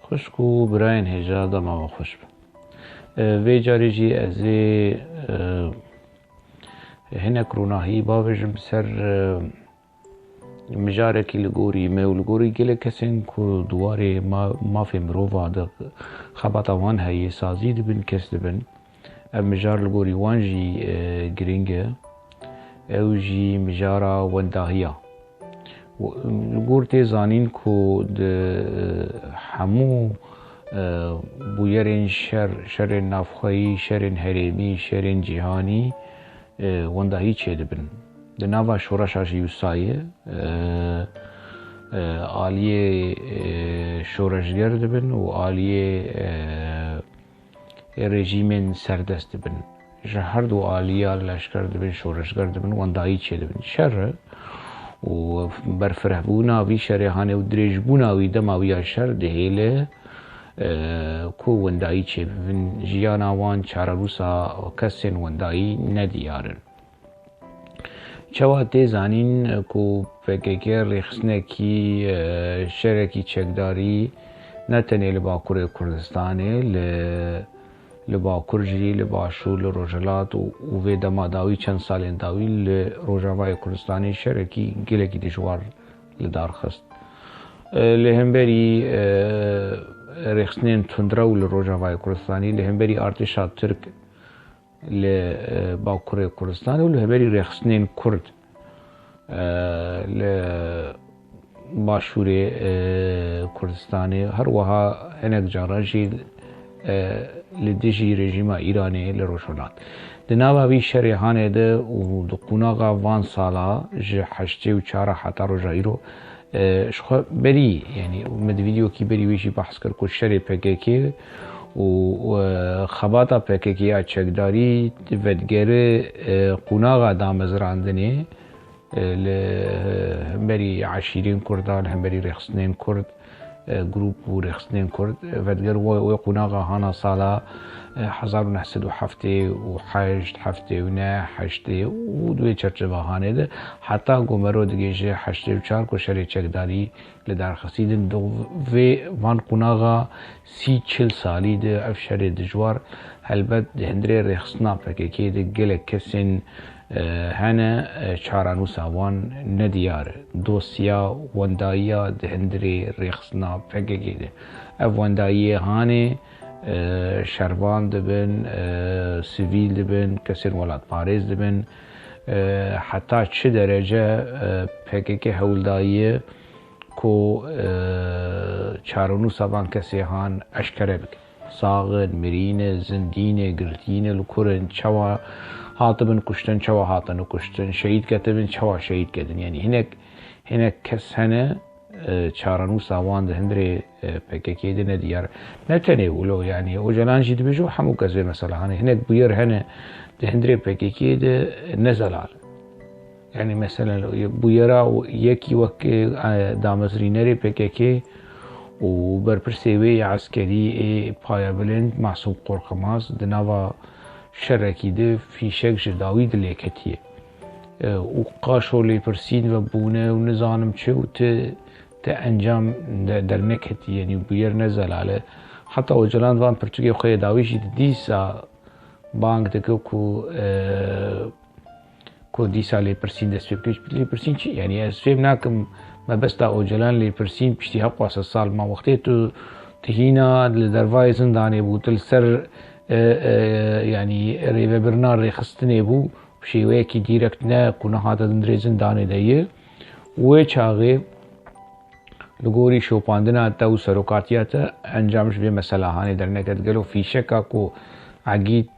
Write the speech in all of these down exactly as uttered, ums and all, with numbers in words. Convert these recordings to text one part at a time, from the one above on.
Xwişk û birayên hêja, dema we xweş be. E, vê carê jî ez ê, e, hinek ronahî bavêjim ser, e, mijarekî li gorî me û li gorî gelek kesên ku di warê ma-, mafê mirova de xebata wan heye, sazî dibin, kes dibin. Ev mijar li gorî wan jî, e, girîng e. Ew jî mijara wendahiya. Li gor tê zanîn ku di, e, hemû, e, bûyerên şer, şerên navxweyî, şerên herêmî, şerên cîhanî, e, wendahî çêdibin. Di nava şoreşa jî wisa ye, e, e, aliyê, e, şoreşger dibin û aliyê, e, ê rejîmên serdest dibin. Ji her du aliya leşker dibin, şoreşger dibin, wendayî çêdibin. Şer e û berfirehbûna vî şerê hanê û dirêjbûna wî, dema wî ya şer dihêle, e, ku wendayî çêbibin. Jiyana wan çarenûsa kesên wendayî nediyar in. Çawa tê zanîn ku P K K rêxistinekî, e, şerekî çekdarî ne tenê li Bakurê Kurdistanê, li, li Bakur jî, li Başûr, li Rojhilat û, û vê dema dawî, çend salên dawî li Rojavayê Kurdistanê şerekî gelekî dijwar li dar xist. E, li hemberî, e, rêxistinên tundrew li Rojavayê Kurdistanê, li hemberî artêşa Tirk li, e, Bakurê Kurdistanê û li hemberî rêxistinên Kurd, e, li Başûrê, e, Kurdistanê, her wiha hinek caran jî, e, li dijî rejîma Îranê li Rojhilat. Di nava vî şerê hanê de û di qonaxa van sala ji heştê û çar heta roja îro, e, ji xwe berî, yanî me di vîdeokî berî wê jî behs kir ku şerê P K K û, e, xebata P K K ya çekdarî vedigere, e, qonaxa damezrandinê, e, li hemberî eşîrên Kurdan, li hemberî rêxistinên Kurd, e, grûp û rêxistinên Kurd, e, vediger wê, wê qonaxa hana sala, e, hezar û neh sed û heftê û heşt, heftê û neh, heştê û di wê çerçeva hanê de, heta ku mero digihîje heştê û çar ku şerê çekdarî li dar xistî din, di vê van qonaxa sî çil salî de ev şerê dijwar, helbet di hundirê rêxistina P K K de gelek kesên, e, hene, e, çarenûsa wan nediyar e. Dosya wendayiya di hundirê rêxistina P K K de. Ev wendayiyê hanê, e, şervan dibin, e, sivîl dibin, kesên welatparêz dibin. E, heta çi derece, e, P K K hewl dayiye ku, e, çarenûsa van kesê han eşkere bike. Sax in, mirî ne, zindî ne, girtî ne, li kur in, çawa hatibin kuştin, çawa hatine kuştin, şehîd ketibin, çawa şehîd ketin. Yanî hinek, hinek kes hene, e, çarenûsa wan di hundirê, e, P K K de nediyar. Ne tenê wilo, yanî Ocalan jî dibêje û hemû kes vê mesela hene. Hinek bûyer hene di hundirê P K K de ne zelal. Yanî mesela bûyera yekî wek, e, damezrînerê P K K û berpirsê wê yê eskerî ê payebilind Masûm Korkmaz di nava şerekî de fîşek ji dawî dilê ketiye. E, û qaşo lêpirsîn ve bûne û nizanim çi û ti, ti encam de-, derneketî, yanî bûyer ne zelal e. Heta Ocalan van pirtûkê xwe yê dawî jî di dîsa bang dike ku, e, ku dîsa lêpirsîn dest pê bike. Lêpirsîn çi? Yanî ez fêm nakim mebesta Ocalan lêpirsîn piştî hevdeh sal ma wextê tu tihîna li dervayê zindanê bû, tu li ser, e, e, yanî rêvebirina rêxistinê bû, bi şêweyekî dîrekt ne ku nehate hundirê zindanê de ye. Wê çaxê li gorî şopandina te û serokatiya te encam ji vê mesela hanê derneket. Gelo fîşeka ku Egîd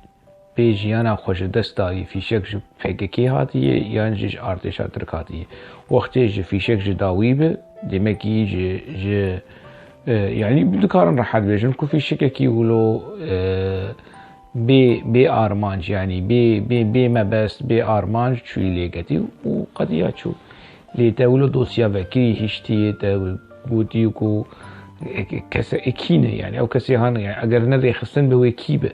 pê jiyana xwe ji dest dayî, fîşek ji P K K hatiye yan jî ji artêşa Tirk hatiye? Wextê ji fîşek ji dawî be, demekî ji, ji, e, yanî dikarin rehet bêjin ku fîşekekî wilo, e, bê, bê armanc, yanî bê, bê, bê mebest, bê armanc çûyî lê ketî û qediya çû. Lê te wilo dosya vekirî hiştî, te gotî ku, e, kese, e, kî ne, yanî ew kesê han, yanî eger ne rêxistin be, wê kî be?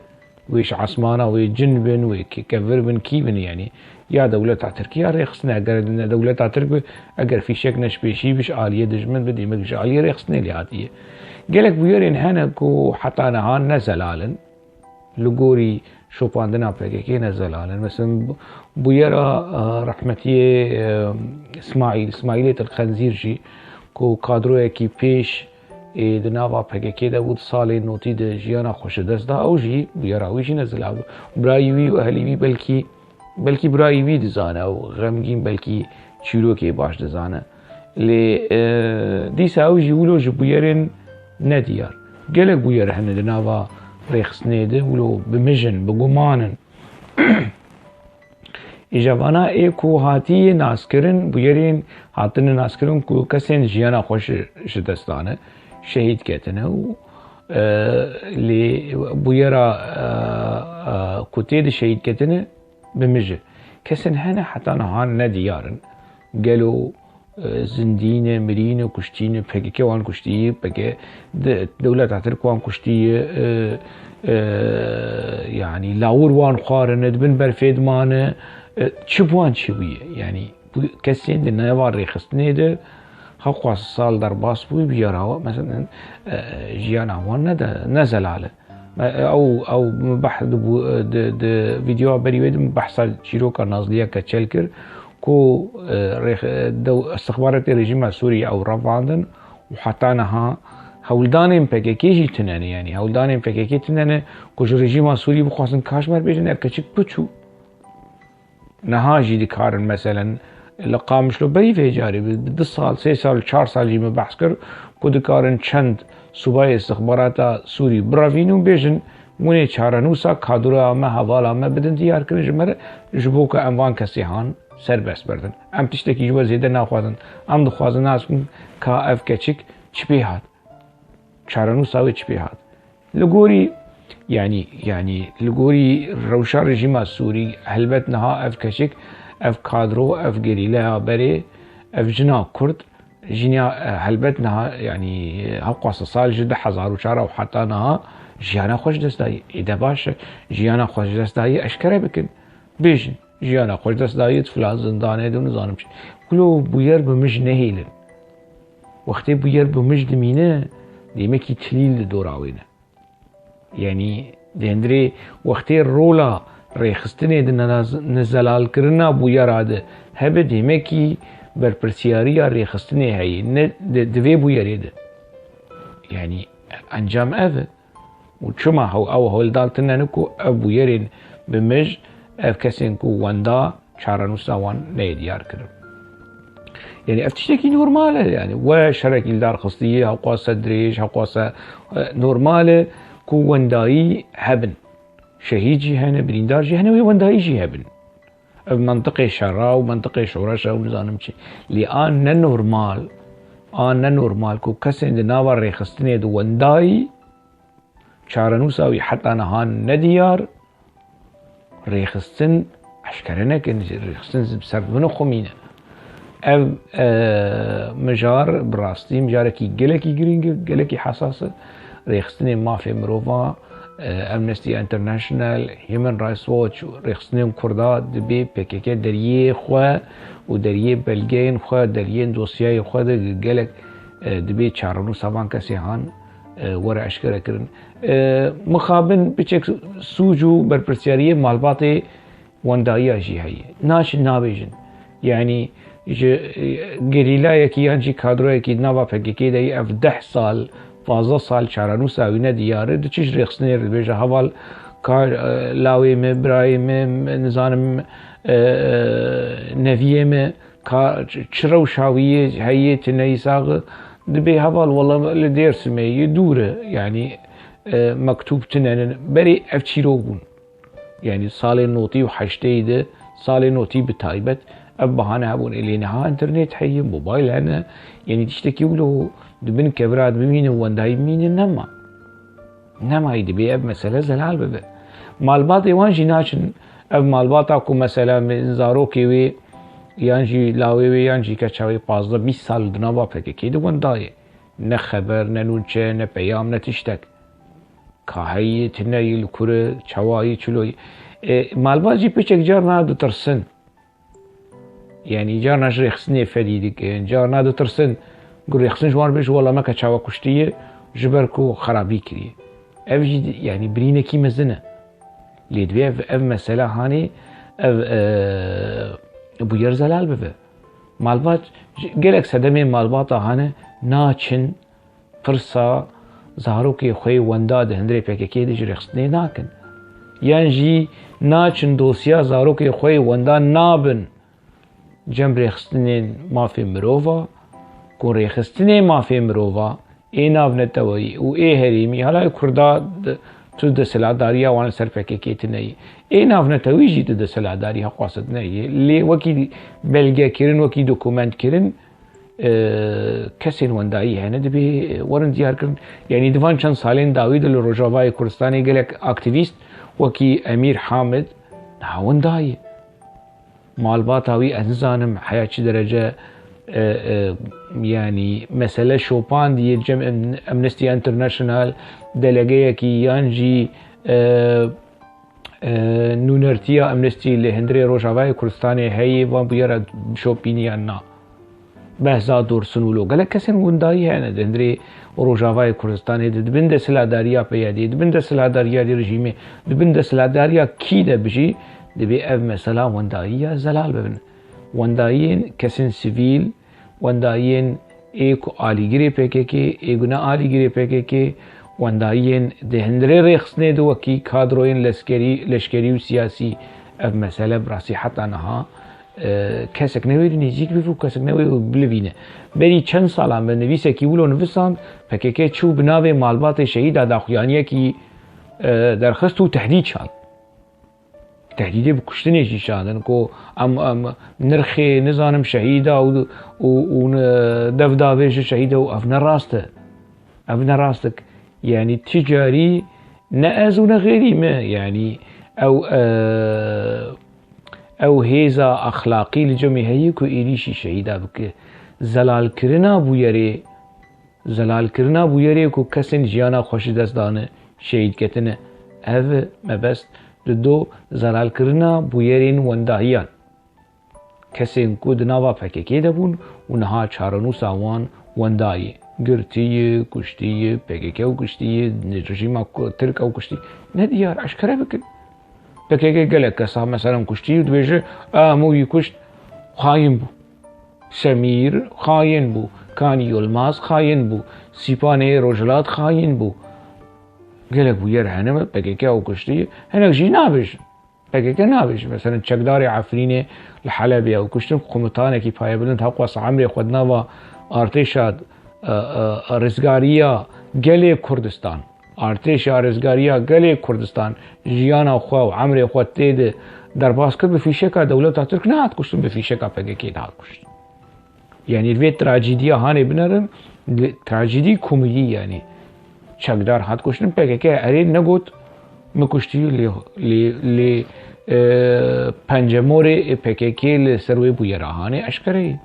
Wê ji esmana wê cin bin, wê ke-, kevir bin, kî bin, yanî Ya dewleta Tirk ya rêxistin, eger ne dewleta Tirk bi, eger fîşek ne ji pêşî bi, ji aliyê dijmin bi, demek ji aliyê rêxistinê lê hatiye. Gelek bûyerên hene ku heta niha ne zelal in. Li gorî şopandina P K K ne zelal in. Mesela bu-, bûyera, e, rehmetiyê, e, Smaîl, Smaîlê Til Xenzîr jî ku kadroyekî pêş ê di nava P K K de bû, di salên notî de jiyana xwe ji dest da, ew jî, bûyera wî jî ne zelal bû. Birayî wî û ehlî wî belkî, belkî birayî wî dizane û xemgîn belkî çîrokê baş dizane. Lê, e, dîsa ew jî wilo ji bûyerên nediyar. Gelek bûyer hene di nava rêxistinê de, wilo bi mij in, bi guman in. Îja vana ê ku hatiye naskirin, bûyerên hatine naskirin ku kesên jiyana xwe ji, ji dest dane, şehîd ketine û, e, lê bûyera, e, e, ku tê de şehîd ketine, bi mij e. Kesên hene heta niha nediyar in. Gelo, e, zindî ne, mirî ne, kuştî ne, P K K wan kuştiye, P K K de-, dewleta Tirk wan kuştiye, e, e, yanî lawir wan xwarine, di bin berfê dimane, e, çi bi wan çêbûye? Yanî bu kesên di nava rêxistinê de hewqas sal derbas bûyî, bûyera, mesela, e, jiyana wan ne de, ne zelal e. Me, ew, ew min behs di bû-, di, di vîdeoya berî wê de min behsa çîroka Nazliye Keçel kir ku, e, rêx-, e, dew-, istixbaratê rejîma Sûrî ew revandin û heta niha hewldanên P K K jî tune ne, yanî hewldanên P K K tune ne ku ji rejîma Sûrî bixwazin kaşmer bêjin, ev keçik biçû. Niha jî dikarin, meselen, li Qamişlo berî vê carê bi, bi du sal, sê sal, çar sal jî min behs kir ku dikarin çend subayê istixbarata Sûrî birevîn û bêjin, hûn ê çarenûsa kadroya me, hevala me bidin diyarkirin ji me re, ji bo ku em van kesê han serbest berdin. Em tiştekî ji we zêde naxwazin. Em dixwazin nas bikin ka ev keçik çi pê hat. Çarenûsa wê çi pê hat? Li gorî, yanî, yanî li gorî rewşa rejîma Sûrî, helbet niha ev keçik, ev kadro, ev gerîleya berê, ev jina Kurd, jina, e, helbet niha, yanî, e, hewqasa sal ji du hezar û çar û heta niha jiyana xwe ji dest dayî. Ê de baş e, jiyana xwe ji dest dayî eşkere bikin. Bêjin, jiyana xwe ji dest dayî, di filan zindanê de û nizanim çi. Kulo bûyer bi mij nehêlin. Wextê bûyer bi mij dimîne, demekî tilîl li dora wê ne. Yanî, di hundirê wextê rola rêxistinê di nenaz-, nezelalkirina bûyera de hebe, demekî berpirsiyariya rêxistinê heye, ne di, di vê bûyerê de. Yanî, encam ev e. Û çima hew-, ew hewldan tune ne ku ev bûyerên bi mij, ev kesên ku wenda çarenûsa wan neyê diyar kirin? Yanî ev tiştekî normal e. Yanî we şerekî li dar xistiye, hewqasa dirêj, hewqasa, e, normal e ku wendayî hebin. Şehîd jî hene, birîndar jî hene, wê wendayî jî hebin. Ev mentiqê şera û mentiqê şoreşa û nizanim çi. Lê a ne normal, a ne normal ku kesên di nava rêxistinê de wendayî, çarenûsa wî heta niha nediyar, rêxistin eşkere nekin, rêxistin bi ser bi nixumîne. Ev, e, mijar bi rastî mijarekî gelekî girîng e, gelekî hesas e. Rêxistinên mafê mirova, e, Amnesty International, Human Rights Watch, rêxistinên Kurda dibê P K K deriyê xwe û deriyê belgeyên xwe, deriyên dosyayê xwe de gelek, e, dibê çarenûsa van kesê han, e, were eşkere kirin. E, mixabin piçek sûc û berpirsiyariyê malbatê wendayiya jî heye. Naçin nabêjin. Yanî ji, e, gerîlayekî yan jî kadroyekî di nava P K K de ye, ev deh sal, pazdeh sal çarenûsa wî ne diyar e, diçe ji rêxistinê re dibêje, heval ka, e, lawê me, birayê me, me, nizanim, e, neviyê me, ka ç-, çi rewşa wî yê heye, tu neyî sax e, dibê heval, wela li Dêrsimê ye, dûr e, yanî, e, mektûb tune ne. Berê ev çîrok bûn. Yanî salên notî û heşteyî de, salên notî bi taybet, ev bahane hebûn. Ê lê niha înternet heye, mobayl hene. Yanî tiştekî wilo di bin kevira de bimîne, wendayî bimîne, nema. Nemayî, dibê ev mesele zelal bibe. Malbatê wan jî naçin. Ev malbata ku mesela min zarokê wê, yan jî lawê wê, yan jî keça wê pazdeh bîst sal di nava P K K de wendayê. Ne xeber, ne nûçe, ne peyam, ne tiştek. Ka heyî, tune yî, li kur e, çawa yî, çilo yî. E, malbat jî piçek car niha ditirsin. Yanî carna ji rêxistinê fedî dikin, carna ditirsin ku rêxistin ji wan bêje, wela me ke çawa kuştiye, ji ber ku xerabî kiriye. Ev jî, yanî birînekî mezin e. Lê divê ev, ev mesele hanê, ev, e, bûyer zelal bibe. Malbat, gelek sedemê malbata hane naçin pirsa zarokê xwe yê wenda di hundirê P K K de ji rêxistinê nakin. Yan jî naçin dosya zarokê xwe yê wenda nabin cem rêxistinên mafê mirova, ku rêxistinê mafê mirova ê navneteweyî û ê herêmî, hala ê Kurda di, tu desthilatdariya wan li ser P K K tune ye. Ê navnetewî jî tu desthilatdarî heqwasa tune ye. Lê wekî belgekirin, wekî dokumentkirin, e, kesên wendayî hene, dibê werin diyar kirin. Yanî di van çend salên dawî de li Rojavayê Kurdistanê gelek aktîvîst wekî Emîr Hamid niha wenda ye. Malbata wî ez nizanim heya çi derece, e, e, yanî mesele şopandiye cem Am-, Amnesty International delegeyekî yan jî, e, e, nûnertiya Amnesty li hundirê Rojavayê Kurdistanê heye, van bûyera şopîn yan na. Behsa Dursun û lo gelek kesên windayî hene di hundirê Rojavayê Kurdistanê de, di bin desthilatdariya P Y D'ê, di bin desthilatdariya rejîmê, di bin desthilatdariya kî de bijî, divê ev mesela windayî ya zelal bibin. Wendayiyên kesên sivîl, wendayiyên ê ku alîgirê P K K, ê ku ne alîgirê P K K, wendayiyên di hundirê rêxistinê de wekî kadroyên leskerî, leşkerî û siyasî, ev mesele bi rastî heta niha, e, kesek newêrî nêzîk bibe û kesek newê bilivîne. Berî çend salan me nivîsekî wilo nivisand, P K K çû bi navê malbatê şehîda daxuyaniyekî, e, derxist û tehdîd şand. Tehdîdê bi kuştinê jî şandin ku em, em nirxê, nizanim, şehîda û, û, û ne dev davêje şehîda û ev ne rast e. Ev ne rast e. Yanî ti carî ne ez û ne xêrî me. Yanî ew, e, ew hêza exlaqî li cemê heye ku êdî jî şehîda bike. Zelalkirina bûyerê Zelalkirina bûyerê ku kesên jiyana xwe ji dest dane, şehîd ketine. Ev mebest di do zelalkirina bûyerên wendahiyan. Kesên ku di nava P K K de bûn û niha çarenûsa wan wenda ye. Girtî ye, kuştî ye, P K K ew kuştî ye, rejîma ku-, Tirk ew kuştî. Ne diyar, eşkere bikin. P K K gelek kesa, meselen, kuştî û dibêje, "A, hemû wî kuşt, xayin bû." Semîr xayin bû, Kanî Yilmaz xayin bû, Sîpanê Rojhilat xayin bû. Gelek bûyer hene, P K K ew kuştî, hinek jî nabêjin. P K K nabêjin. Meselen, çekdarê Efrînê li Helebê ew kuştin, komutanekî payebilind heqwasa emrê xwe di nava artêşa, e, e, rizgariya gelê Kurdistan. Artêşa Rizgariya Gelê Kurdistan jiyana xwe û emrê xwe tê de derbas kir, bi fîşeka dewleta Tirk nehat kuştin, bi fîşeka P K K de hat kuştin. Yanî vê trajediya hanê binerin, li-, trajedi komedî yanî. Çekdar hat kuştin, P K K erê negot, min kuştî lê, lê, lê, e, pencemorê P K K li ser wê bûyera hanê eşkere ye.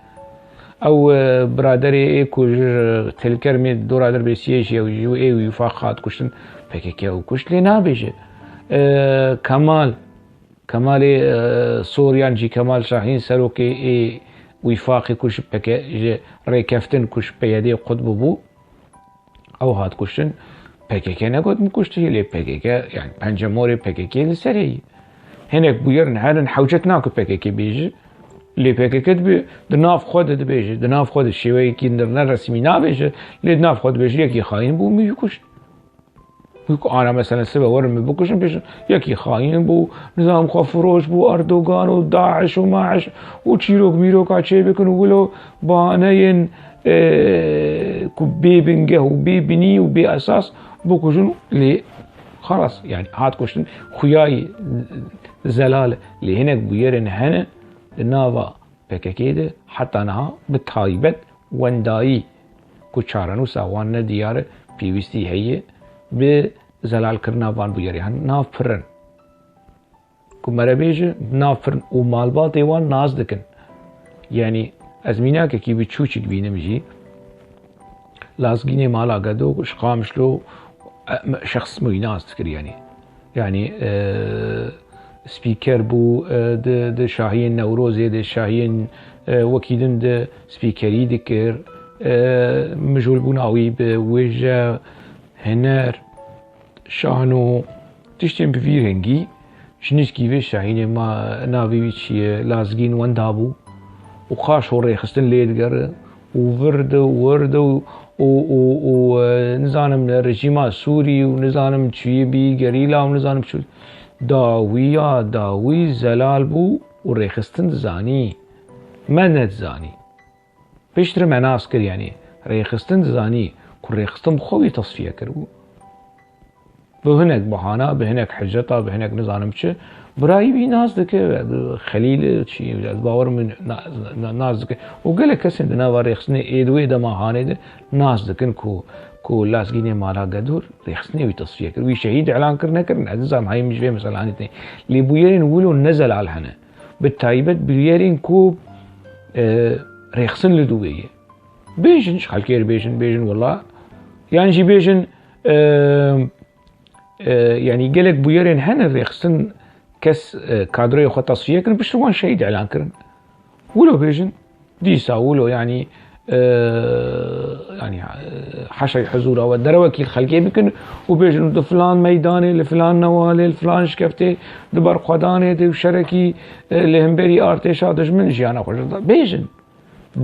Ew, e, biraderê ê ku ji Tilkermê dora derbêsiyê jî ew jî ê wî Wîfaq hat kuştin, P K K ew kuşt lê nabêje. E, Kemal, Kemalê, e, Sor yan jî Kemal Şahîn serokê ê Wîfaqê ku ji P K, ji Rêkeftin ku ji P Y D'ê qut bûbû, ew hat kuştin. P K K negot min kuştiye, lê P K K, yani pencemorê P K K li serê ye. Hinek bûyerin herin hewcet nake P K K bêje. Lê P K K dibe, di nav xwe de dibêje, di nav xwe de şêweyekî ne resmî nabêje, lê di nav xwe dibêje, yekî xayîn bû, min wî kuşt. Wî ku ana, meselen, sibe werin min bikuşin, bêjin, yekî xayîn bû, nizam xwe firoş bû, Erdogan û DAIŞ û MAIŞ û çîrok mîroka çê bikin û wilo bahaneyên, e, ku bê bingeh û bê binî û bê esas bikujin, lê xelas, yani hat kuştin, xuyayî zelal, lê hinek bûyerên hene di nava P K K de heta niha bi taybet wendayî ku çarenûsa wan ne diyar e, pêwîstî heye bi zelalkirina van bûyerê. Yan nav pirin. Ku mere bêje, nav pirin û malbatê wan nas dikin. Yanî ez mînakekî biçûçik bînim jî, Lazgînê mala Gedo ji Qamişlo, e, me-, şexs min wî nas dikir, yanî. Yanî, e, spîker bû, e, di, di şahiyên Newrozê de, şahiyên, e, wekî din de spîkerî dikir. E, mijûlbûna wî bi wêje, huner, şano, tiştên bi vî rengî. Ji nişkî vê şahînê ma navê wî çi ye? Lazgîn wenda bû û qaş û rêxistin lê digere û vir de û wir de û, û, û, û, e, nizanim rejîma Sûrî û nizanim çiyê bî, gerîla û nizanim çi. Dawiya dawî zelal bû û rêxistin dizanî. Me nedizanî. Piştre me nas kir, yanî rêxistin dizanî ku rêxistin bi xwe wî tasfiye kiribû. Bi hinek bahana, bi hinek hiceta, bi hinek nizanim çi, birayî wî nas dike, Xelîl çi, ez bawer min na-, na-, nas dike. Û gelek kesên di nava rêxistinê ê di wê dema hanê de nas dikin ku, ku Lazgînê mala Gedur rêxistinê wî tasfiye kir. Wî şehîd îlan kir nekirin, ez nizanim heyî min ji vê meselanê tê. Lê bûyerên wilo ne zelal hene. Bi taybet bûyerên ku, e, rêxistin li dû wê ye. Bêjin, ji xelkê re bêjin, bêjin wela. Yan jî bêjin, e, e, yanî gelek bûyerên hene rêxistin kes, e, kadroyê xwe tasfiye kirin, piştre wan şehîd îlan kirin. Wilo bêjin, dîsa wilo, yanî, e, yanî, e, heşey huzûra we derewekî li xelkê bikin û bêjin di filan meydanê, li filan newalê, li filan şikeftê, di berxwedanê de û şerekî, e, li hemberî artêşa dijmin jiyana xwe ji dest da. Bêjin.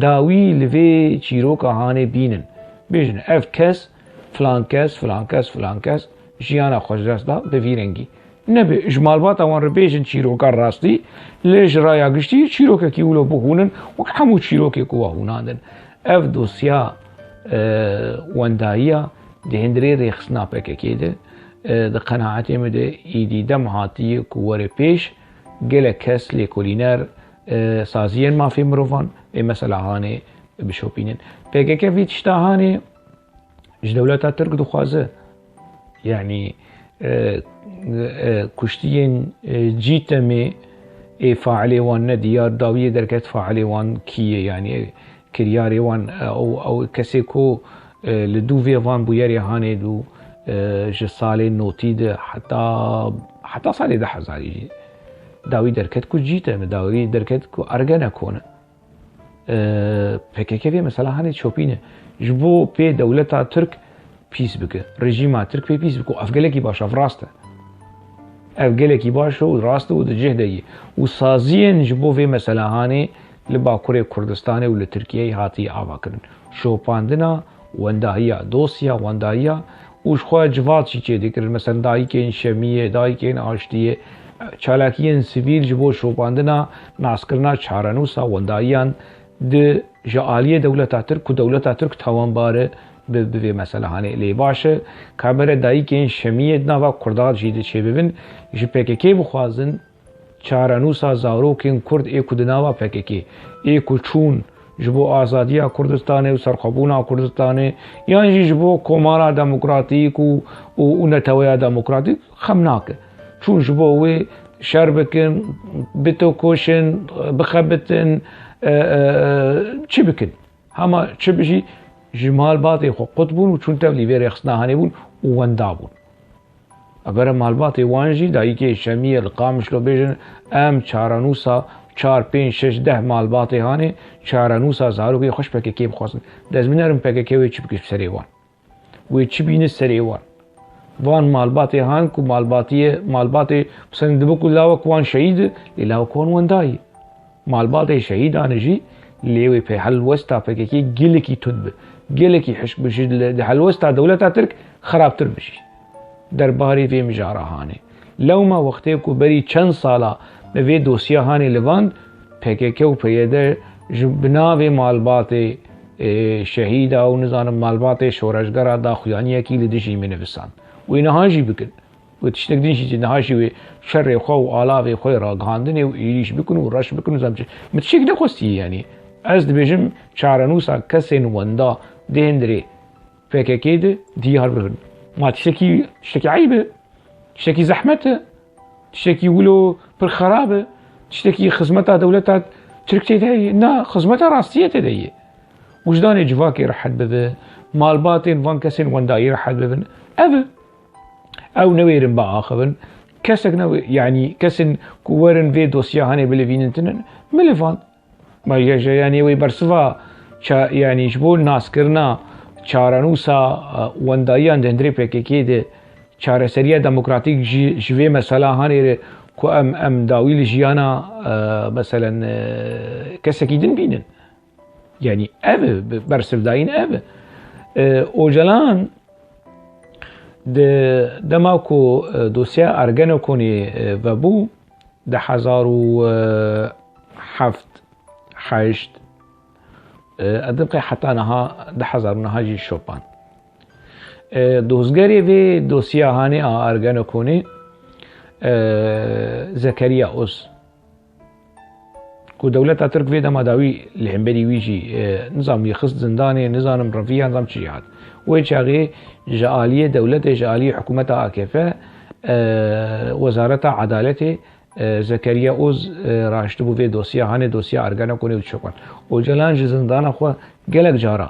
Dawî li vê çîroka hanê bînin. Bêjin, ev kes, filan kes, filan kes, filan kes jiyana xwe ji dest da bi vî rengî. Nebe ji malbata wan re bêjin çîroka rastî, lê ji raya giştî çîrokekî wilo bihûnin wek hemû çîrokê ku we hûnandin. Ev dosya, e, wendayiya di hundirê rêxistina P K K de, e, di qenaetê min de îdî dem hatiye ku were pêş, gelek kes lêkolîner, e, saziyên mafê mirovan ê mesela hanê bişopînin. P K K vî tişta hanê ji dewleta Tirk dixwaze. Yanî, e, e, kuştiyên, e, Cîtemê ê failê wan ne diyar, dawiyê derket failê wan kî ye, yanî kiryarê wan, e, ew, ew kesê ku, e, li dû vê van bûyerê hanê dû, e, ji salê notî de heta, heta salê du hezarî jî dawî derket ku Cîtem e, dawî derket ku Ergenekon e. E, P K K vê mesela hanê çopîne. Ji bo pê dewleta Tirk pîs bike, rejîma Tirk pê pîs bike. Ev gelekî baş e, ev rast e. Ev gelekî baş e û rast e û di cih de ye. Û saziyên ji bo vê mesela hanê li Bakurê Kurdistanê û li Tirkiyeyê hatiye avakirin. Şopandina wendahiya, dosya wendahiya û ji xwe civat jî çêdikirin. Mesela dayikên şemiyê, dayikên aştiyê, çalakiyên sivîl ji bo şopandina naskirina çarenûsa wendahiyan di ji aliyê dewleta Tirk ku dewleta Tirk tawanbar e bi, bi vê mesela hanê lê baş e. Kabere dayikên şemiyê di nava Kurdan jî di çêbibin, ji P K K bixwazin çarenûsa zarokên Kurd ê ku di nava P K K ê ku çûn ji bo azadiya Kurdistanê û serxwebûna Kurdistanê yan jî ji bo Komara Demokratîk û, û, û Neteweya Demokratîk xem nake. Çûn ji bo wê şer bikin, bitokoşin, bixebitin, e, e, çi bikin. Hema çi bijî ji malbatê xwe qut bûn û çûn tevlî vê rêxistina hanê bûn û wenda bûn. Ebere malbatê wan jî dayikê şemiyê li Qamişlo bêjin, em çarenûsa çar, pênc, şeş, deh malbatê hanê çarenûsa zarokê xwe ji P K K bixwazin. Dezmînerim P K K wê çi bike ji serê wan. Wê çi bîne serê wan. Van malbatê han ku malbatiyê, malbatê, mesela dibe ku lawek wan şehîd e, lê lawek wan wenda ye. Malbatê şehîdan e jî lê wê pê helwesta P K K gelekî tund be. Gelekî hişk be jî li, di helwesta dewleta Tirk xerabtir be jî. Derbarê vê mijara hanê. Lewma wextê ku berî çend sala me vê dosya hanê livand, P K K û P Y D ji bi navê malbatê, e, şehîda û nizanim malbatê şoreşgera daxuyaniyekî li dijî min nivisand. Wê niha jî bikin. Wê tiştek din jî niha jî wê şerê xwe û alavê xwe yê ragihandinê û êrîş bikin û reş bikin û zam çi. Min tiştek nexwestiye yanî. Ez dibêjim çarenûsa kesên wenda di hundirê P K K de diyar bibin. Ma tiştekî, tiştekî eyb e? Tiştekî zehmet e? Tiştekî wilo pir xerab e? Tiştekî xizmeta dewleta Tirk tê de ye? Na, xizmeta rastiyê tê de ye. Wijdanê civakê rehet bibe, malbatên van kesên wendayî rehet bibin. Ev e. Ew newêrin biaxivin. Kesek ne, yanî kesên ku werin vê dosya hanê bilivînin tinin, milivand. Ma ya, ya, yanî wê bersiva ça-, yanî ji bo naskirina çarenûsa, e, wendayiyan di hundirê P K K de çareseriya demokratîk ji, ji vê mesela hanê re ku em, em dawî li jiyana, e, meselen, e, kesekî din bînin. Yanî ev e, bi-, bersivdayîn ev e. E, Ocalan di dema ku, e, dosya Ergenekonê, e, vebû, du hezar û heft, heşt, e, ez dikim heta niha, du hezar û neh jî şopand. E, dozgerê vê dosya hanê a Ergenekonê, e, Zekeriya Oz, ku dewleta Tirk vê dema dawî li hemberî wî jî, e, nizam yê xist zindanê, nizanim reviya, nizam çi jî hat. Wê çaxê ji aliyê dewletê, ji aliyê hikûmeta A K P, e, Wezareta Edaletê, e, Zekeriya Oz, e, raştibû vê dosya hanê, dosya Ergenekonê û şopand. Ocalan ji zindana xwe gelek cara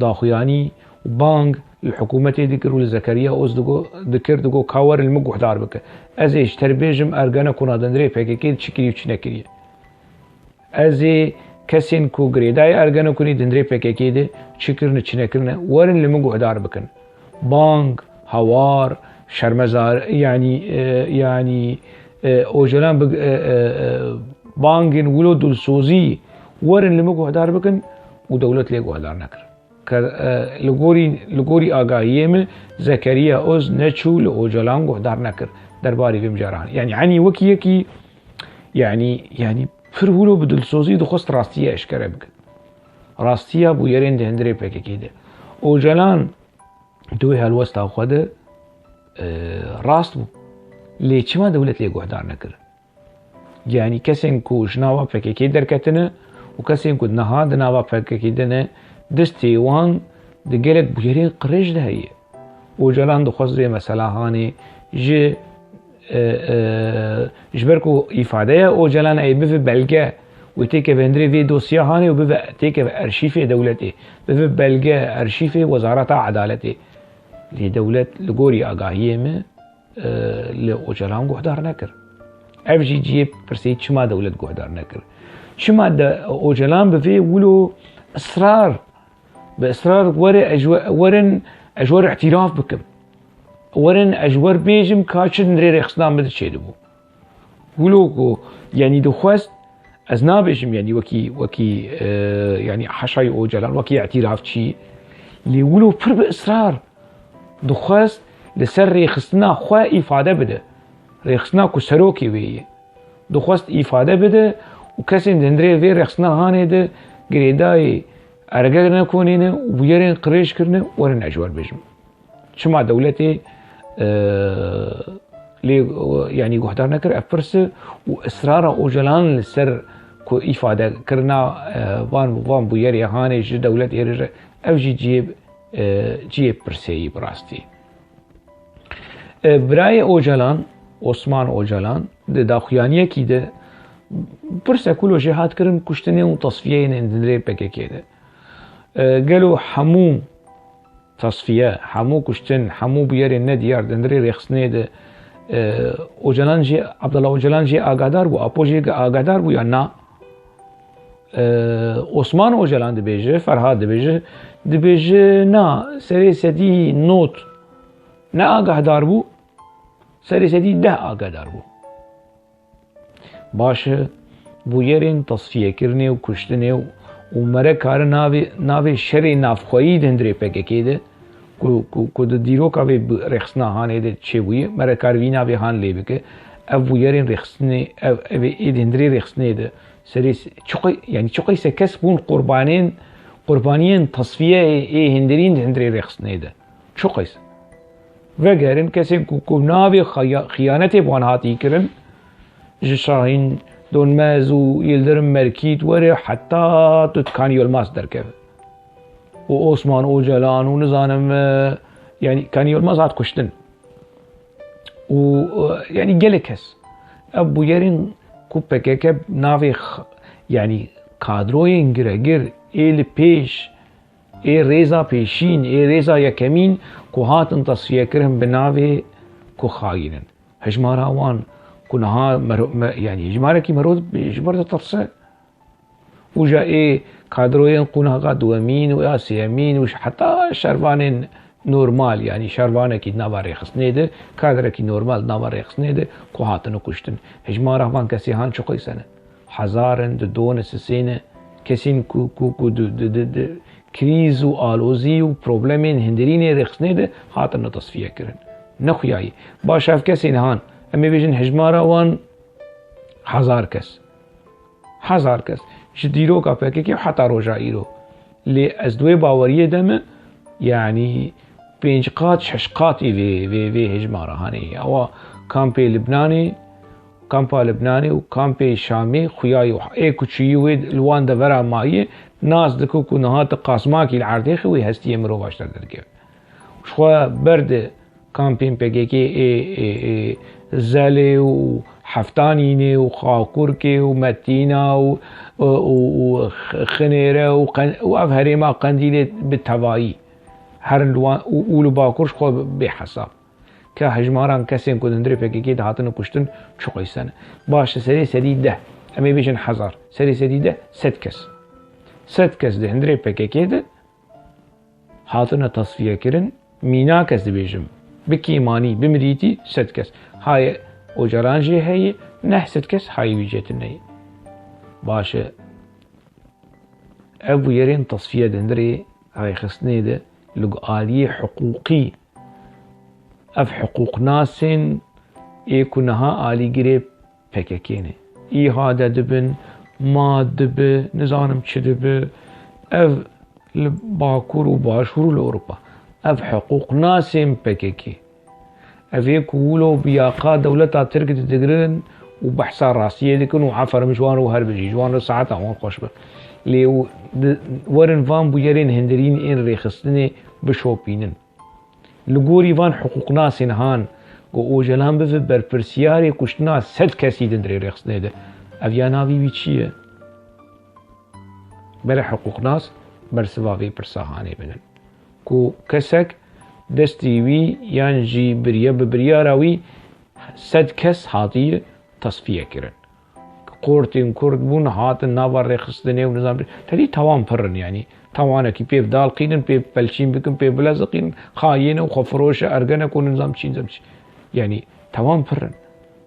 daxuyanî û bang li hikûmetê dikir û li Zekeriya Oz digo-, dikir, digo ka werin li min guhdar bike. Ez ê ji te re bêjim Ergenekona di hundirê P K K de çi kiriye û çi nekiriye. Ez ê kesên ku girêdayî Ergenekonê di hundirê P K K de çi kirine, çi nekirine, werin li min guhdar bikin. Bang, hawar, şermezar, yanî, e, yanî, e, Ocalan bi, e, e, e, bangên wilo dilsozî werin li min guhdar bikin û dewlet lê guhdar nekir. Ke, e, li gorî, li gorî agahiyê min Zekeriya Oz neçû li Ocalan guhdar nekir derbarê vê mijaran. Yanî, enî wekî yekî, yanî, yanî pir wilo bi dilsozî dixwest rastiyê eşkere bike. Rastiya bûyerên di hundirê P K K de. Ocalan di wê helwesta xwe de, e, rast bû. Lê çima dewlet lê guhdar nekir? Yanî kesên ku ji nava P K K derketine û kesên ku niha di nava P K K de ne, destê wan di gelek bûyerên qirêj de heye. Ocalan dixwest vê mesela hanê ji, e, e, ji ber ku îfadeya Ocalan ê bive belge, wê têkeve hundirê vê dosya hanê û bive têkeve erşîfê dewletê, bive belge erşîfê Wezareta Edaletê. Lê dewlet li gorî agahiyê min, e, li Ocalan guhdar nekir. Ev jî cihê pirsê çima dewlet guhdar nekir? Çima de Ocalan bi vê wilo israr, bi israr were ez ji we, werin ez ji we re îtîraf bikim. Werin ez ji we re bêjim ka çi di hundirê rêxistina min de çêdibû. Wilo ku, yanî dixwest, ez nabêjim, yanî wekî, wekî, e, yanî haşayê Ocalan, wekî îtîrafçî, lê wilo pir bi israr dixwest li ser rêxistina xwe îfade bide. Rêxistina ku serokê wê ye. Dixwest îfade bide û kesên di hundirê vê rêxistina hanê de girêdayî Ergenekonê ne û bûyerên qirêj kirine, werin ez ji we re bêjim. Çima dewletê, e, lê, e, yanî guhdar nekir ev pirs e û israra Ocalan li ser ku îfade kirina, e, van, van bûyerê hanê ji dewletê re, ev jî cihê, e, cihê pirsê yî bi rastî. E, birayê Ocalan, Osman Ocalan, di daxuyaniyekî de pirse ku lo jê hat kirin kuştinê û tasfiyeyên di hundirê P K K de. E, gelo hemû tasfiye, hemû kuştin, hemû bûyerên nediyar di hundirê rêxistinê de, e, Ocalan jî, Abdullah Ocalan jî agahdar bû, Apo jî agahdar bû ya na? E, Osman Ocalan dibêje, Ferhat dibêje, dibêje na, serê sedî nod ne agahdar bû, serê sedî deh agahdar bû. Baş e, bûyerên tasfiyekirinê û kuştinê û, û mere kare navê, navê şerê navxweyî di hundirê P K K de, ku, ku, ku di dîroka vê bi-, rêxistina hanê de çêbûye, mere kare vî navê han lê bike, ev bûyerên rêxistinê, ev, ev ê di hundirê rêxistinê de, serê s-, çiqe-, yanî çiqeyse kes bûn qurbanên, qurbaniyên tasfiyeyê ê hundirîn di hundirê rêxistinê de. Çiqeyse. Vegerin kesên ku, ku navê xaya-, xiyanetê bi wan hatî kirin, ji Şahîn Donmez û Yildirim Merkît were heta tu Kanî Yilmaz derkeve. Û Osman Ocalan û nizanim, e, yanî Kanî Yilmaz hat kuştin. Û, e, yanî gelek kes. Ev bûyerên ku P K K navê x-, yanî kadroyên giregir ê li pêş, ê rêza pêşîn, ê rêza yekemîn ku hatin tasfiyekirin bi navê ku xayîn in. Hejmara wan ku niha mero-, me-, yanî hejmarekî mero ji ber ditirse. Û ja ê kadroyên qunaxa duwemîn û ya sêyemîn û heta şervanên normal, yanî şervanekî di nava rêxistinê de, kadrekî normal di nava rêxistinê de ku hatine kuştin. Hejmara van kesê han çiqîse ne? Hezar in, di do ne, sisê ne. Kesên ku, ku, ku di, di, di, di krîz û alozî û problemên hindirînê rêxistinê de hatine tasfiye kirin. Ne xuyayî. Baş ev kesên han, em ê bêjin hejmara wan hezar kes. Hezar kes. Ji dîroka P K K û heta roja îro. Lê ez di wê baweriyê de me, yanî pênc qat, şeş qatî vê, vê, vê hejmara hanê. Ewa kampê Libnanê, kampa Libnanê û kampê Şamê xuya yo. Ê ku çûyî wê li wan devera mayî, nas dike ku niha ti qasmakî li erdê xi wê hestiyê mirova ji te derkeve. Ji xwe ber di kampên P K K ê, ê, ê Zelê û Heftanînê û Xakurkê û Metîna û, û, û, û Xinêre û Qen-, û ev herêma Qendîlê bi tevayî. Herin li wan û, û li Bakur ji xwe bê hesab. Ka hejmaran kesên ku di hundirê P K K de hatine kuştin çiqîse ne? Baş e, serê sedî deh. Em ê bêjin hezar. Serê sedî deh, sed kes. Sed kes di hundirê P K K de hatine tasfiye kirin. Mînak ez dibêjim. Bi kêmanî, bi mirîtî sed kes. Hayê Ocalan jê heye, neh sed kes hayê wî jê tune ye. Baş e. Ev bûyerên tasfiye di hundirê rêxistinê de li aliyê hiqûqî, ev hiqûqnasên ê ku niha alîgirê P K K ne. Îhade dibin, mad dibi, nizanim çi dibi. Ev li Bakur û Başûr û li Ewropa. Ev hiqûqnasên P K K. Ev ê ku wilo bi yaqa dewleta Tirk didigirin û behsa rastiyê dikin û aferin ji wan re û her bijî, ji wan re saeta wan xweş be. Lê û di, werin van bûyerên hindirîn ên rêxistinê bişopînin. Li gorî van hiqûqnasên han ku Ocalan bibe berpirsiyarê kuştina sed kesî di hundirê rêxistinê de. Ev ya navî wî çi ye? Bere hiqûqnas bersiva vê pirsa hanê binin. Ku kesek destî wî yan jî biriye bi biryara wî sed kes hatiye tasfiye kirin. Qortên Kurd bûn, hatin nava rêxistinê û nizam, tedî tawan pir in, yanî tawanekî pê dal qînin, pê pelçîn bikin, pê bileziqînin, xayîn û xwefiroş e, ergenek û nizam çî, nizam çî. Yanî tawan pir in.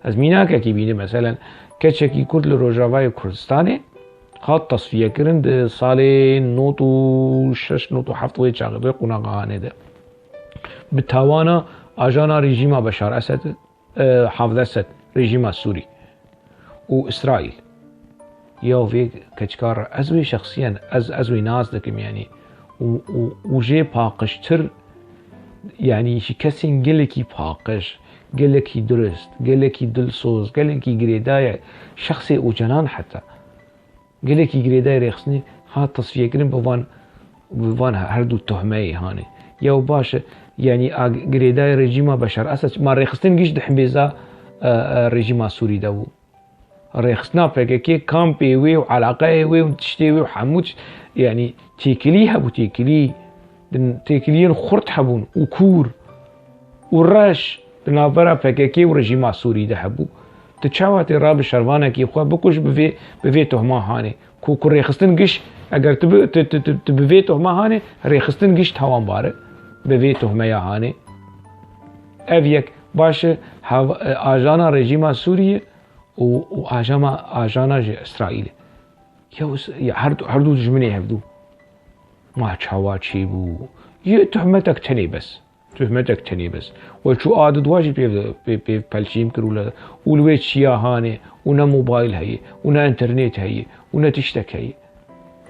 Ez mînakekî bînim, meselen, keçekî Kurd li Rojavayê Kurdistanê hat tasfiye kirin di salê nod û şeş nod û heft wê çaxê, wê qonaxa hanê de. Bi tawana ajana rejîma Beşar Esed, e, hevdeh sed rejîma Sûrî û Îsraîl. Ya vê keçika re ez wê şexsiyen, ez, ez wê nas dikim, yanî û, û, û jê paqijtir, yanî ji kesên gelekî paqij, gelekî durist, gelekî dilsoz, gelekî girêdayê şexsê Ocalan heta. Gelekî girêdayê rêxistinê hat tasfiyekirin bi van, bi van her du tuhmeyê hanê. Ya baş e, yanî a girêdayê rejîma Beşar Esed, ma rêxistin giş di himbêza, e, e, rejîma Sûrî de bû. Rêxistina P K K, kampê wê û eleqeyê wê û tiştê wê û hemû tişt, yanî têkilî hebû, têkilî, din têkiliyên xurt hebûn û kûr û reş di navbera P K K û rejîma Sûrî de hebû. Tu çawa tê rabi şervanekî xwe bikuj bi vê, bi vê tohma hanê? Ku, ku rêxistin giş, eger tu bi, tu, tu, tu, tu bi vê tohma hanê, rêxistin giş tawanbar e bi vê tohmeya hanê. Ev yek, baş e, hav-, e, ajana rejîma Sûriyê û, û ajama, ajana ji Îsraîlê. Ya, ya her du, her du dijminê hevdû. Ma çawa çêbû? Yê tuhmetek tenê bes. Tuhmetek tenê bes. We çû a di dua jî pê, pê, pê pelçîn kir û le, û li wê çiya hanê, û ne mobayl heye, û ne înternet heye, û ne tiştek heye.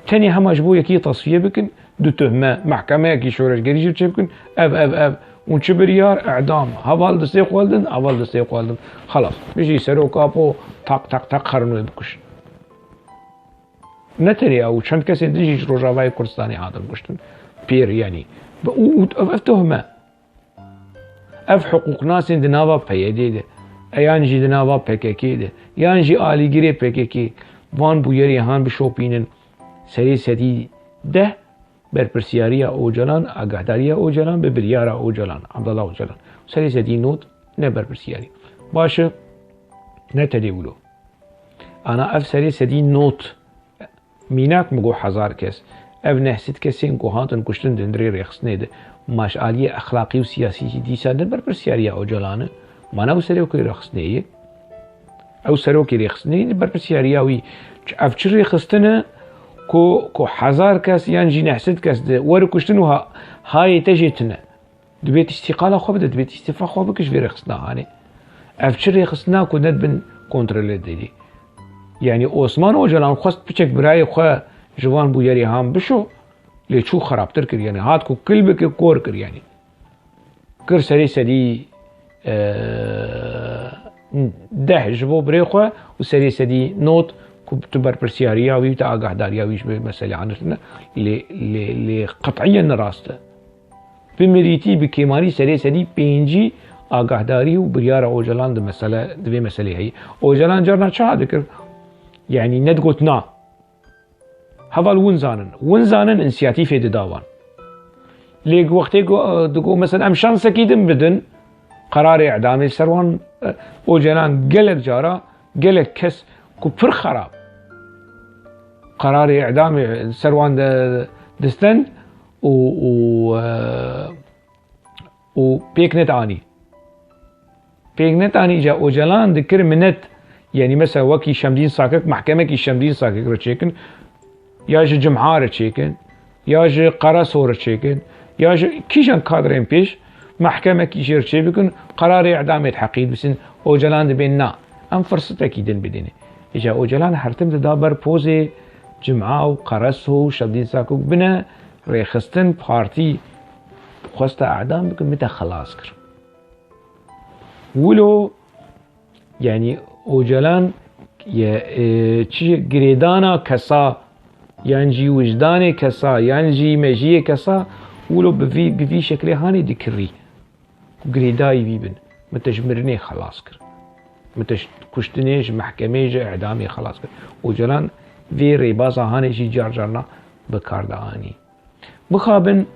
Tenê hema ji bo yekî tasfiye bikin, du tuhme, mehkemeyekî şoreşgerî jî çêbikin, ev, ev, ev. Hûn çi biryar, îdam. Heval destê xwe didin, heval destê xwe didin. Xelas. Bijî Serok Apo, tak, tak, tak, xerin wê bikuşin. Ne tenê ew, çend kesên din jî ji Rojavayê Kurdistanê hatin kuştin. Pêr, yanî. Bi-, û, û ev, ev tuhme. Ev hiqûqnasên di nava P Y D'ê de, e, yan jî di nava P K K'ê de, yan jî alîgirê P K K'ê, van bûyerê han bişopînin. Serê sedî deh berpirsiyariya Ocalan, agahdariya Ocalan bi biryara Ocalan, Abdullah Ocalan. Serê sedî nod ne berpirsiyarî. Baş e, ne tedê wilo. Ana ev serê sedî not, mînak min got hezar kes. Ev neh sed kesên ku hatin kuştin di hundirê rêxistinê de, ma ji aliyê exlaqî û siyasî jî dîsa ne berpirsiyariya Ocalan e. Ma ne ew serokê rêxistinê ye. Ew serokê rêxistinê ye, berpirsiyariya wî. Ev çi rêxistin e ku, ku hezar kes yan jî neh sed kes di were kuştin û ha-, hayê te jê tune. Dibêt îstîqala xwe bide, dibêt îstîfa xwe bike ji vê rêxistina hanê. Ev çi rêxistina ku ne dibin kontrolê derî? Yanî Osman Ocalan xwest piçek birayê xwe ji van bûyerê han bişo, lê çû xerabtir kir. Yanî hat ku kil bike kor kir yanî. Kir serê sedî, e, deh ji bo birê xwe û serê sedî not ku tu berpirsiyariya wî, te agahdariya wî ji vê meselê aniştine. Lê, lê, lê qet'iyen ne rast e. Bi mirîtî, bi kêmanî serê sedî pêncî agahdarî û biryara Ocalan di mesele, di vê meselê heye. Ocalan carna çawa dikir? Yanî nedigot na. Heval win zanin. Win zanin însiyatîfê dida wan. Lê wextê ku, digot, mesela, em şansekî din bidin, qerarê îdamê ser wan, e, Ocalan gelek cara, gelek kes ku pir xerab qerarê îdamê ser wan de distend û, û, e, û pêk net anî. Pêk net anî, îca Ocalan dikir minet, yanî mesela wekî Şemdîn Sakik, mehkemekî Şemdîn Sakik re çêkin, ya ji Cimha re çêkin, ya ji Qaraso re çêkin, ya ji kîjan kadrên pêş mehkemekî jê re çêbikin, qerarê îdamê di heqî bisin, Ocalan dibên na. Em firsetekî din bidîne. Îca Ocalan her tim dida ber pozê Cimha û Qaraso û Şemdîn Sakik bine rêxistin, partî xwesta îdam bikin, bite xelas kir. Wilo, yanî Ocalan ye, e, çi girêdana kesa, yan jî wijdanê kesa, yan jî mejiyê kesa, wilo bi vî, bi vî şekilê hanê dikirî. Girêdayî wî bin. Min te ji mirinê xelas kir. Min te ji kuştinê, ji mehkemê, ji îdamê xelas kir. Ocalan vê rêbaza hanê jî car carna bi kar de anî. Mixabin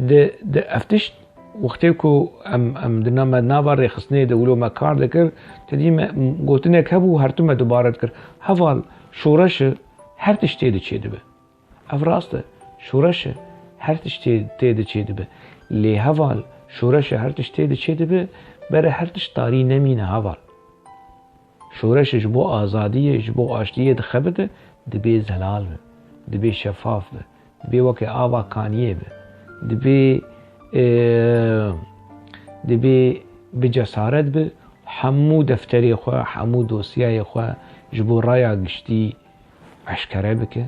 di, di ev tişt wextê ku em, em di na-, me nava rêxistinê de wilo me kar dikir, te dî me gotinek hebû, her tu me dubare dikir. Heval, şoreş e, her tişt tê de çêdibe. Ev rast e, şoreş e, her tişt tê, tê de çêdibe. Lê heval, şoreş e, her tişt tê de çêdibe, bere her tişt tarî nemîne heval. Şoreş ji bo azadiyê, ji bo aştiyê dixebite, dibê zelal be, dibê şefaf be, dibê weke ava kaniyê be, dibê, e, dibê bi cesaret be, hemû defterê xwe, hemû dosyayê xwe ji bo raya giştî eşkere bike.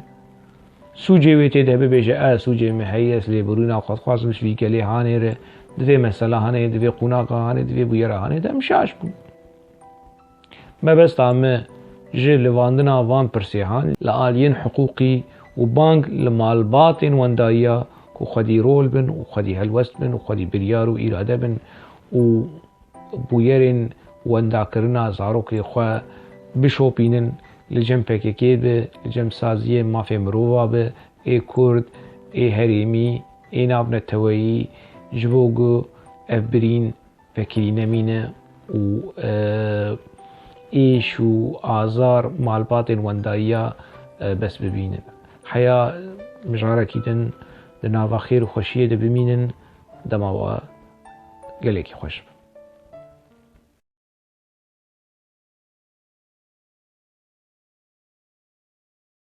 Sûcê wê tê de bibêje, ez sûcê min heye, ez lêborîna xwe dixwazim ji vî gelê hanê re, di vê mesela hanê, di vê qonaxa hanê, di vê bûyera hanê de em şaş bûn. Mebesta me ji livandina van pirsêhan li aliyên hiqûqî û bang li malbatên wendayiya ku xwedî rol bin û xwedî helwest bin û xwedî biryar û îrade bin û bûyerên wendakirina zarokê xwe bişopînin, li cem P K K be, li cem saziyên mafê mirova be, ê Kurd, ê herêmî, ê navneteweyî, ji bo ku ev birîn vekirî nemîne û, e, êş û azar malbatên wendayiya, e, bes bibînin. Heya mijarekî din di nava xêr û xweşiyê de bimînin, dema we gelekî xweş be.